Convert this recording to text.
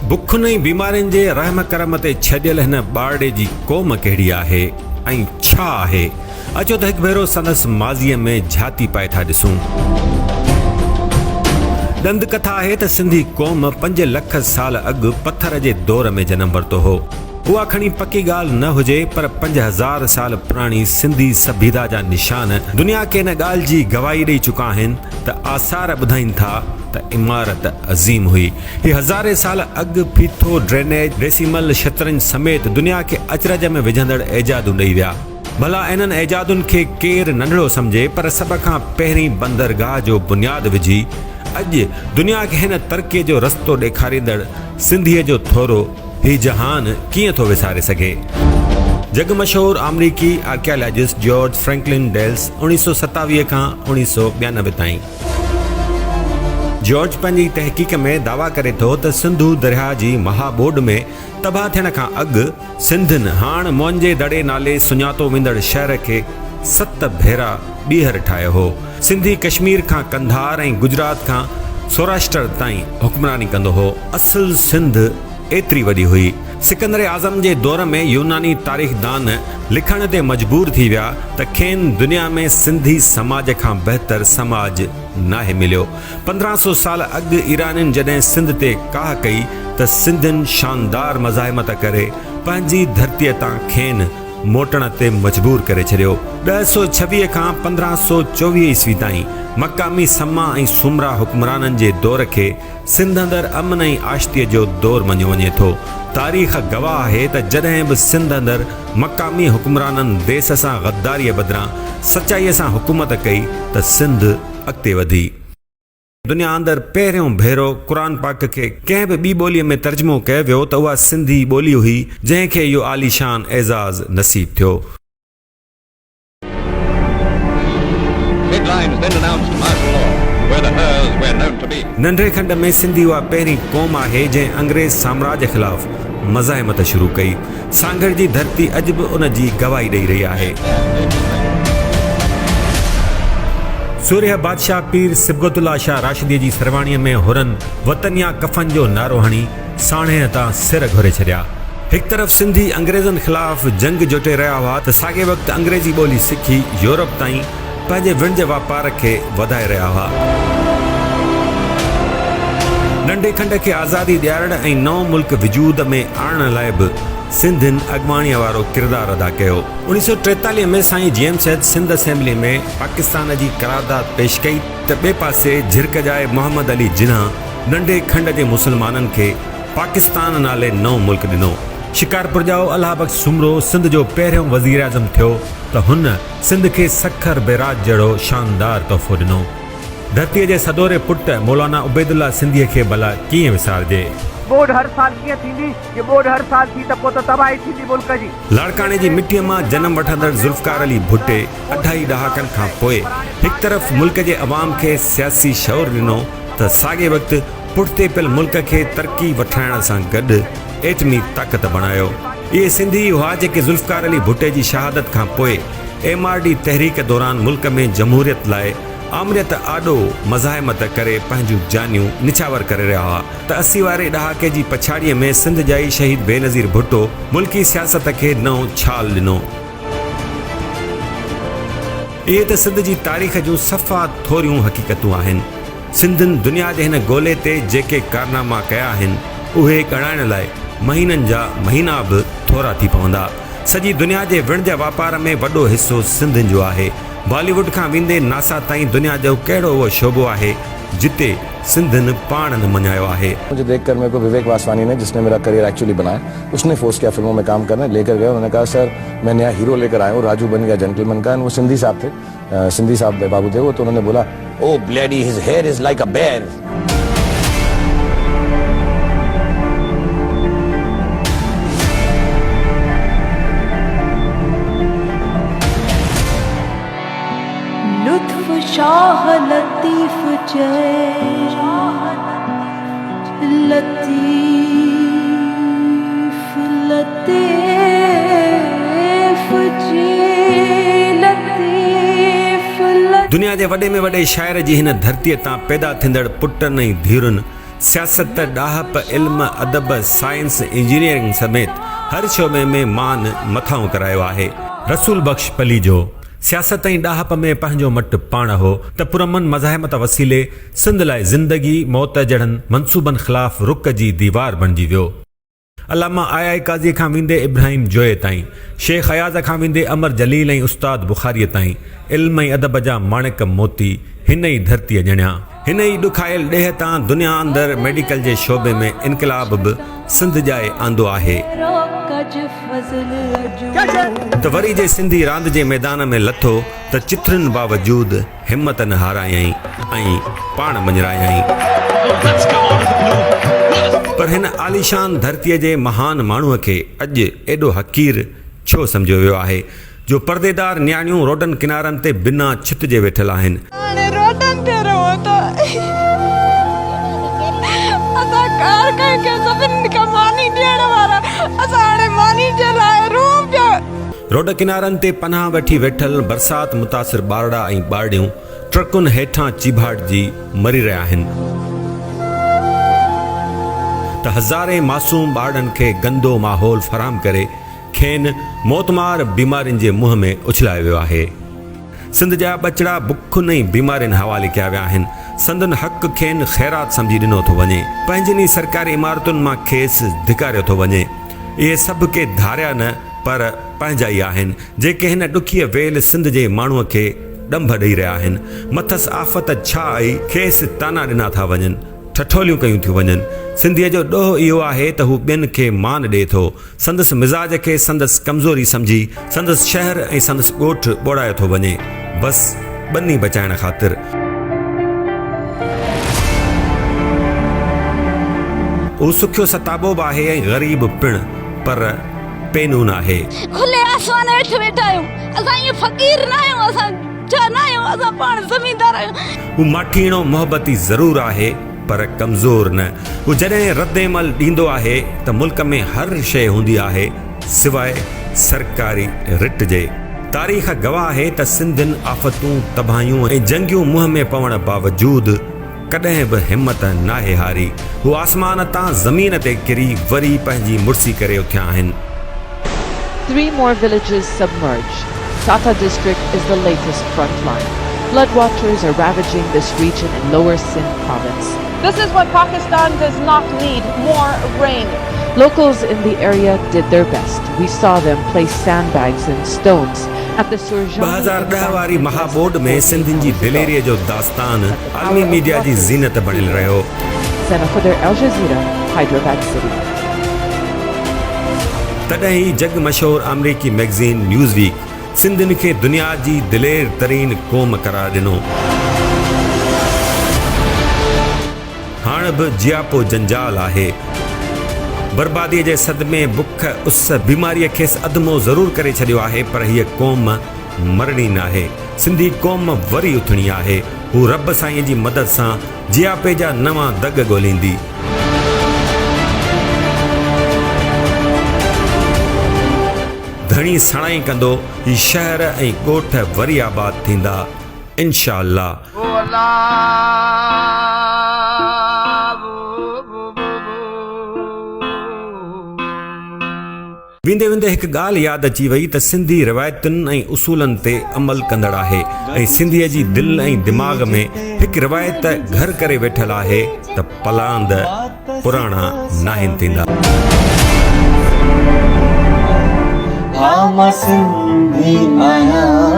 بکن ۽ بيمارين جي رحم ڪرم تي ڇڏيل هن ٻارڙي جي قوم ڪهڙي آهي ۽ ڇا آهي؟ اچو ته هڪ ڀيرو سندس ماضيء ۾ جهاتي پائي ٿا ڏسون. ڏند ڪٿا آهي ته سنڌي قوم 5 لک سال اڳ پٿر جي دور ۾ جنم ورتو هو. اها کڻي پڪي ڳالهه نه هجي پر 5000 سال پراڻي سنڌي سڀيتا جا نشان دنيا کي ان ڳالهه جي گواهي ڏئي چڪا آهن ته آثار ٻڌائين ٿا ته عمارت عظيم هئي. هي هزارين سال اڳ ڦيٿو، ڊرينيج، ڊيسيمل، شطرنج سميت دنيا کي اچرج ۾ وجهندڙ ايجادون ڏئي ويا. ڀلا انهن ايجادن کي ڪير ننڍڙو سمجهي پر سڀ کان پهرين بندرگاهه جو بنياد وجهي اڄ دنيا کي هن ترقي جو رستو ڏيکاريندڙ سنڌيء جو ٿورو هي جهان ڪيئن ٿو وساري سگهي. جڳ مشهور آمريڪي آرڪيالاجسٽ جارج فرينڪلن ڊيلس 1927 کان 1992 تائين. جارج پنهنجي تحقيق ۾ دعويٰ ڪري ٿو ته سنڌو درياهه جي مها ٻوڏ ۾ تباهه ٿيڻ کان اڳ، سنڌين هاڻ موئن جي دڙي نالي سڃاتو ويندڙ شهر کي ست ڀيرا ٻيهر ٺاهيو هو. سنڌي ڪشمير کان قنڌار ۽ گجرات کان سوراشٽر تائين حڪمراني ڪندو هو. اصل سنڌ ايتري وڏي هئي. سڪندر اعظم جي دور ۾ يوناني تاريخدان لکڻ تي مجبور ٿي ويا ته کين دنيا ۾ سنڌي سماج کان بهتر سماج ناهي مليو. 15 سو سال اڳ ايرانين جڏهن سنڌ تي ڪاهه ڪئي ته سنڌين شاندار مزاحمت ڪري پنهنجي ڌرتيء تان کين موٽڻ تي مجبور ڪري ڇڏيو. 1026 کان 1524 عيسوي تائين مقامي سما ۽ سومرا حڪمرانن جي دور کي سنڌ اندر امن ۽ آشتيء جو دور مڃيو وڃي ٿو. تاريخ گواهه آهي ته جڏهن به سنڌ اندر مقامي حڪمرانن ديس سان غداريء بدران سچائيء سان حڪومت ڪئي ته سنڌ اڳتي وڌي. دنيا اندر پهريون ڀيرو قرآن پاڪ کي ڪنهن به ٻي ٻوليء ۾ ترجمو ڪيو ويو ته اها سنڌي ٻولي هئي، جنهن کي اهو عاليشان اعزاز نصيب ٿيو. ننڍي کنڊ ۾ سنڌي اها پهرين قوم آهي، جنهن انگريز سامراج خلاف مزاحمت شروع ڪئي. سانگهڙ جي ڌرتي اڄ به ان جي گواهي ڏئي رهي آهي. سورهيه بادشاهه پير صبغت الله شاهه راشديء جي سرواڻيء ۾ حرن وطن يا ڪفن جو نعرو هڻي ساڻيهه تان سر گهوري ڇڏيا. هڪ طرف سنڌي انگريزن خلاف جنگ جوٽي رهيا هئا ته ساڳئي وقت انگريزي ٻولي سکي يورپ تائين پنهنجي وڻج واپار کي وڌائي رهيا هئا. ننڍي کنڊ کي آزادي ڏيارڻ ۽ نئون ملڪ وجود ۾ آڻڻ لاء به سنڌين اڳواڻيء وارو ڪردار ادا ڪيو. 1943 ۾ سائين جي ايم سيد سنڌ اسيمبلي ۾ پاڪستان جي قرارداد پيش ڪئي ته ٻئي پاسي جهرڪ ڄائي محمد علي جناح ننڍي کنڊ جي مسلمانن کي پاڪستان نالي نئون ملڪ ڏنو. شڪارپور ڄائو الهه بخش سومرو سنڌ جو پهريون وزيراعظم ٿيو ته هن سنڌ کي سکر بئراج جهڙو شاندار تحفو ڏنو. ڌرتيء جي سدوري پٽ مولانا عبيدالله سنڌيء کي ڀلا ڪيئن وسارجي. ٻوڏ هر سال ڪيئن ٿيندي؟ جي ٻوڏ هر سال ٿي ته پوء ته تباهي ٿيندي ملڪ جي. لاڙڪاڻي جي مٽيء مان جنم وٺندڙ ذوالفقار علي ڀٽي اڍائي ڏهاڪن کان پوء هڪ طرف ملڪ جي عوام کي سياسي شعور ڏنو ته ساڳئي وقت پٺتي پيل ملڪ کي ترقي وٺرائڻ سان گڏ ايٽمي طاقت بڻايو. اهي سنڌي ئي هئا جيڪي ذوالفقار علي ڀٽي جي شهادت کان پوء ايم آر ڊي تحريڪ دوران ملڪ ۾ جمهوريت لاء آمريت آڏو مزاحمت ڪري پنهنجون جانيون نڇاور ڪري رهيا هئا ته 80 واري ڏهاڪي جي پڇاڙيء ۾ سنڌ ڄائي شهيد بينظير ڀٽو ملڪي سياست کي نئون ڇال ڏنو. اهي ته سنڌ جي تاريخ جون صفا ٿوريون حقيقتون آهن. سنڌين دنيا جي هن گولي تي جيڪي ڪارناما ڪيا آهن، اهي ڳڻائڻ لاء مهينن جا مهينا به ٿورا ٿي پوندا. سڄي دنيا جي وڻج واپار ۾ وڏو حصو سنڌين جو آهي. بالي ووڊ کان ويندي ناسا تائين دنيا جو ڪهڙو اهو شعبو آهي، جتي سنڌين پاڻ نه مڃايو آهي. مجهي ديک ڪر ميري ڪو وويڪ واسواني ني جس ني ميرا ڪريئر ايڪچوئلي بنايا اس ني فورس ڪيا فلمون مين ڪام ڪرني ليڪر گيا انهون ني ڪها سر مين نيا هيرو ليڪر آيا هون راجو بن گيا جنٽلمين ڪا اينڊ وو سنڌي صاحب ٿي سنڌي صاحب بابو ٿي وو تو انهون ني بولا او bloody his hair is like a bear. لطف شاهه لطيف چئي لطيف لطيف جي لطيف. دنيا جي وڏي ۾ وڏي شاعر جي هن ڌرتيء تان پيدا ٿيندڙ پٽن ۽ ڌيئرن سياست، ڏاهپ، علم، ادب، سائنس، انجنيئرنگ سميت هر شعبي ۾ مان مٿانهون ڪرايو آهي. رسول بخش پليجو سياست ۽ ڏاهپ ۾ پنهنجو مٽ پاڻ هو ته پرامن مزاحمت وسيلي سنڌ لاء زندگي موت جهڙن منصوبن خلاف رڪ جي ديوار بڻجي ويو. علامه آء آء قاضيء کان ويندي ابراهيم جويي تائين، شيخ اياز کان ويندي امر جليل ۽ استاد بخاريء تائين علم ۽ ادب جا ماڻڪ موتي هن ئي ڌرتيء ڄڻيا. هن ئي ڏکايل ڏيهه تان دنيا اندر ميڊيڪل جي شعبي ۾ انقلاب به سنڌ ڄائي آندو آهي. ته وري جي سنڌي راند جي ميدان ۾ لٿو ته چٿرن باوجود همت نه هارايائين ۽ پاڻ مڃرايائين. پر هن عاليشان ڌرتيء جي مهان ماڻهوء کي اڄ ايڏو حقير ڇو سمجهيو ويو آهي جو پرديدار نياڻيون روڊن ڪنارن تي بنا ڇت جي ويٺل آهن. هاڻي روڊن تي رهون ٿا. اسان ڪارڪن کي سڀني کان ماني ڏيڻ وارا اسان هاڻي ماني جي لاء روئون پيا. روڊ ڪنارن تي پناهه وٺي ويٺل برسات متاثر ٻارڙا ۽ ٻارڙيون ٽرڪن هيٺان چيڀاٽجي مري رهيا آهن ته هزارين معصوم ٻارڙن کي گندو ماحول فراهم ڪري کين موتمار بيمارين جي منهن ۾ اڇلايو ويو آهي. سنڌ جا ٻچڙا بکن ۽ بيمارين حوالي ڪيا ويا آهن. سندن حق کين خيرات سمجهي ڏنو ٿو وڃي. پنهنجين ئي سرڪاري عمارتن مان کيس ڌڪاريو ٿو وڃي. اهي سڀ ڪي ڌاريا نه پر پنهنجا ئي آهن، جيڪي هن ڏکيء ويل سنڌ جي ماڻهوء کي ڏنڀ ڏئي رهيا آهن. مٿس آفت ڇا آئي، کيس طعنا ڏنا ٿا وڃن. ٺٺوليون ڪيون ٿيون وڃن. سنڌيء جو ڏوهه اهو آهي ته هو ٻين کي مان ڏئي ٿو. سندس مزاج کي سندس ڪمزوري سمجهي سندس شهر ۽ سندس ڳوٺ ٻوڙايو ٿو وڃي. بس ٻني بچائڻ خاطر. هو سکيو ستابو به آهي ۽ غريب پڻ، پر پينو ناهي. کلي آسمان هيٺ ويٺا آهيون. اسان ائين فقير ناهيون. اسان ڇا ناهيون. اسان پاڻ زميندار آهيون. هو ماٺيڻو محبتي ضرور آهي پر ڪمزور نه. هو جڏهن ردعمل ڏيندو آهي ته ملڪ ۾ هر شيء هوندي آهي سواء سرڪاري رٽ جي. تاريخ گواهه آهي ته سنڌين آفتون، تباهيون ۽ جنگيون منهن ۾ پوڻ باوجود ڪڏهن به همت ناهي هاري. هو آسمان تان زمين تي ڪري وري پنهنجي مڙسي ڪري اٿيا آهن. Three more villages submerged, Thatta district is the latest front line. Flood waters are ravaging this region in lower Sindh province. This is what Pakistan does not need, more rain. Locals in the area did their best. We saw them place sandbags and stones at the Surjani 2010 واري embankment مها less ٻوڏ than ۾ 48 سنڌين جي hours ago. دليريء جو داستان But the عالمي power of media جي waters زينت بڻيل prevailed. رهيو. Sana Khudar, Al Jazeera, Hyderabad City. تڏهن ئي جڳ مشهور آمريڪي مئگزين نيوز ويڪ سنڌين کي دنيا جي دلير ترين قوم قرار ڏنو. هاڻ به جياپو جنجال آهي. برباديء جي صدمي، بک، اس، بيماريء کيس اڌمو ضرور ڪري ڇڏيو آهي پر هيء قوم مرڻي ناهي. سنڌي قوم وري اٿڻي آهي. هو رب سائينء جي مدد سان جياپي جا نوان دڳ ڳوليندي. ڌڻي سڻائي ڪندو، هي شهر ۽ ڳوٺ وري آباد ٿيندا. انشاء الله. ويندي ويندي هڪ ڳالهه ياد اچي وئي ته سنڌي روايتن ۽ اصولن تي عمل ڪندڙ آهي ۽ سنڌيء جي دل ۽ دماغ ۾ هڪ روايت گهر ڪري ويٺل آهي ته پلاند پراڻا ناهن ٿيندا. ها مان سنڌي آهيان.